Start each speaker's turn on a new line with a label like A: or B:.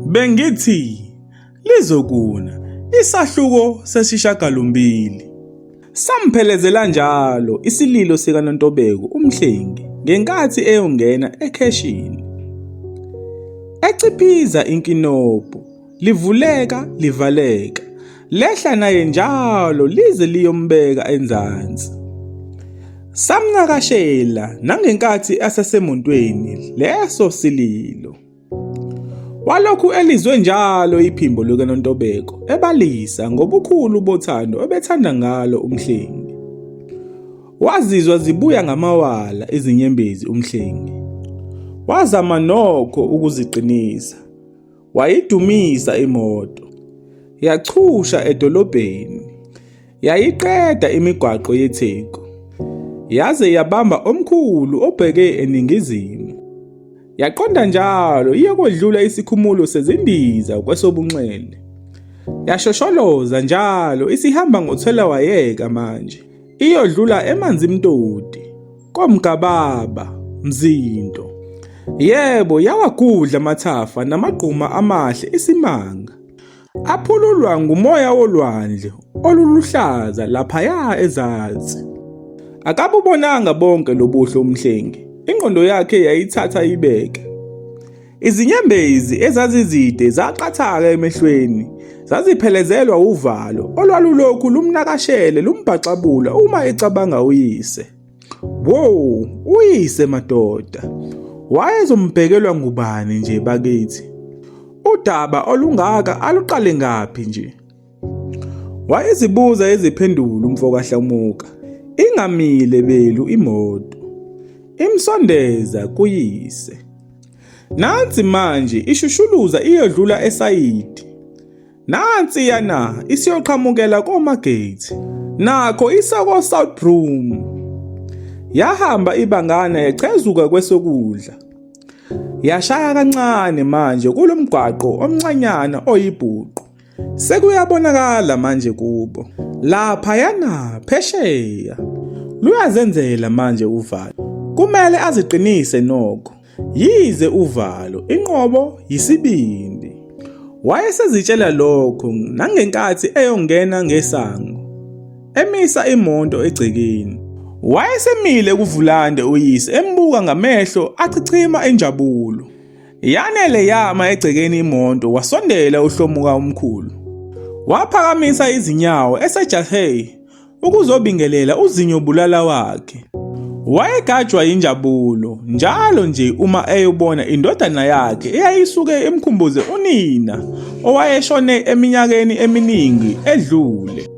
A: Bengithi lizokuna isahluko sesishagalombili. Samphelezela njalo isililo sikaNontobeko uMhlengi ngenkathi eyongena ekheshini. Eciphiza inkinobho, livuleka livaleka, lehla naye njalo lize liyombeka enzansi. Samnakashela nangenkathi asesemontweni leso sililo. Walokhu elizwe njalo iphimbo likaNontobeko ebalisa ngobukhulu bothando ebethanda ngalo uMhlengi. Wazizwa zibuya ngamawala izinyembezi uMhlengi. Wazama nokho ukuziqinisa. Wayidumisa imoto. Yachusha edolobheni. Yayiqeda imigwaqo yeTheku. Yaze yabamba omkhulu obheke eningizimu. Yaqonda njalo iyokwedlula isikhumulo sezindiza kwesobunxele. Yashosholoza njalo isihamba ngothelawayeka manje. Iyodlula eManzimtoti, koMgababa, Mzinto. Yebo, yawagudla amathafa namagquma amahle isimanga. Aphululwa ngumoya wolwandle oluluhlaza laphaya ezansi. Akabubonanga bonke lobuhle uMhlengi. Ingqondo yakhe yayithatha ibeke. Izinyembezi ezazizide zaqathaka emehlweni, zaziphelezelwa uvalo olwalulokhu lumnakashele lumbhaxabula uma ecabanga uyise. Wo, uyise madoda. Wayezombhekelwa ngubani nje bakithi? Udaba olungaka aluqale ngaphi nje? Wayezibuza eziphendula umfo kaHlamuka. Ingamile belu imoto. Imsondeza kuyise. Nansi manje ishushuluza iyodlula esayidi. Nansi yana isiyoqhamukela koMagate. Nakho isako South Broom. Yahamba ibangana yachezuka kwesokudla. Yashaya kancane manje kulomgwaqo omncanyana oyibhuqu. Sekuyabonakala manje kubo. Lapha yana phesheya. Luyazenzela manje uvalo. Kumele aziqinise nokho. Yize uvalo, inqobo yisibindi. Wayesezitshela lokho nangenkathi eyongena ngesango. Emisa imoto egcekeni. Wayesemile kuvulande uyise embuka ngamehlo achichima injabulo. Yanele yama egcekeni imoto wasondela uHlomuka umkhulu. Waphakamisa izinyawo esejahe ukuzobingelela uzinyo bulala wakhe. Wayegajwa yinjabulo njalo nje uma eyobona indodana yakhe eyayisuke imkhumbuze unina owayeshone eminyakeni eminingi edlule.